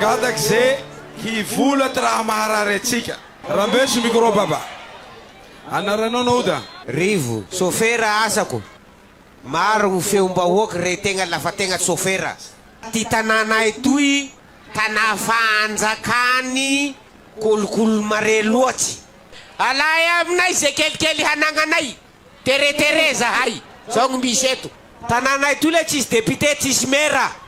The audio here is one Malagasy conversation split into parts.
Mangataky ze hivola ty raha maharary atsika. Rambeso micro baba. Anaranao naoda? Rivo, sôfera asako. Maro gny feom-bahoaky re tegna lafa tegna sôfera. Ty tanànay toy tanà fanjakany kolikoly mare loatsy. Alay aminay ze kelikely hanagnanay. Teretere zahay. Zao gny misy eto. Tanànay toy le tsisy député tsisy maire.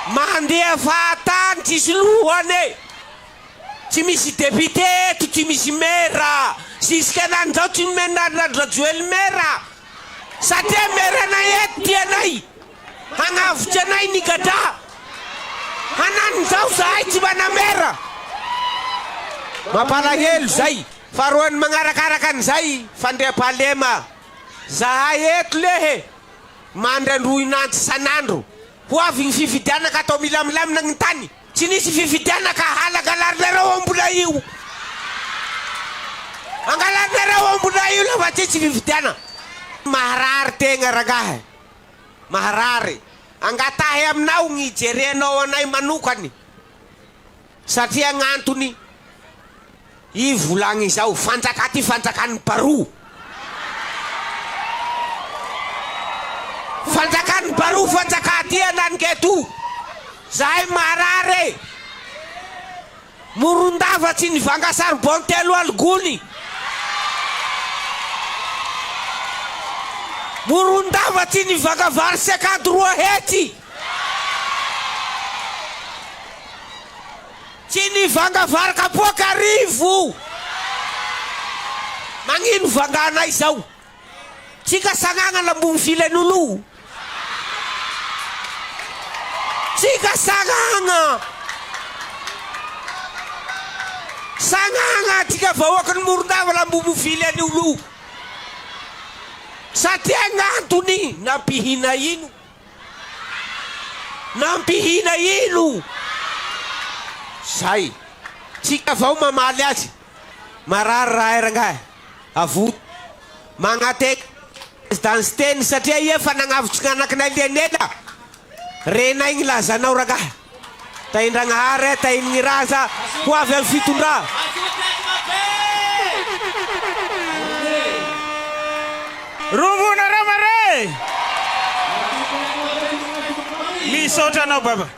Mandeha fahatany tsisy lohany e. Tsy misy député eto tsy misy maire. Jusqu'à zao tsy nomena Andry Rajoely maire. Satria maire anay eto tianay. Hagnavotsy anay ny gadra. Hanany zao zahay tsy mana maire. Mampalahelo zay. Faharoa ny magnarakaraka an'izay fandriampahalema. Zahay eto lehe mandry androhinantsy isan'andro. Ho avy ny fifidianana ka atao milamilamina ny tany. Tsy nisy fifidianana ka halangalarinareo aombolay io. Angalarinareo aombolay io lafa tsisy fifidianana. Maharary tegna rangahy. Maharary. Angatahy aminao ny hijerenao anay manokany satria gn'antony i volagny izao fanjaka ty fanjakan'ny baroa. Fanjakan'ny baroa fanjaka ty ananiketo. Zahay marary e. Morondava tsy nivanga charbon telo aligony. Morondava tsy nivanga vary sekady 200. Tsy nivanga vary kapoaka 1000. Magnino vanganay zao? Tsika sagnagna lambony filen'olo. Tsika sagnagna. Sagnagna tsika vahoaky ny Morondava lambony filen'olo. Satria gn'antony nampihina ino? Nampihina ino? Zay. Tsika avao mamaly azy. Marary rahay rangahy. Avoto. Magnateka Président teny satria ia fa nagnavotsy gn'anakinay lianela. Renay gny lazanao rangahy. Tahin-dragnahary eh, tahin'ny raza ho avy amin'ny fitondra. Rovonareo mare! Misaotra anao baba.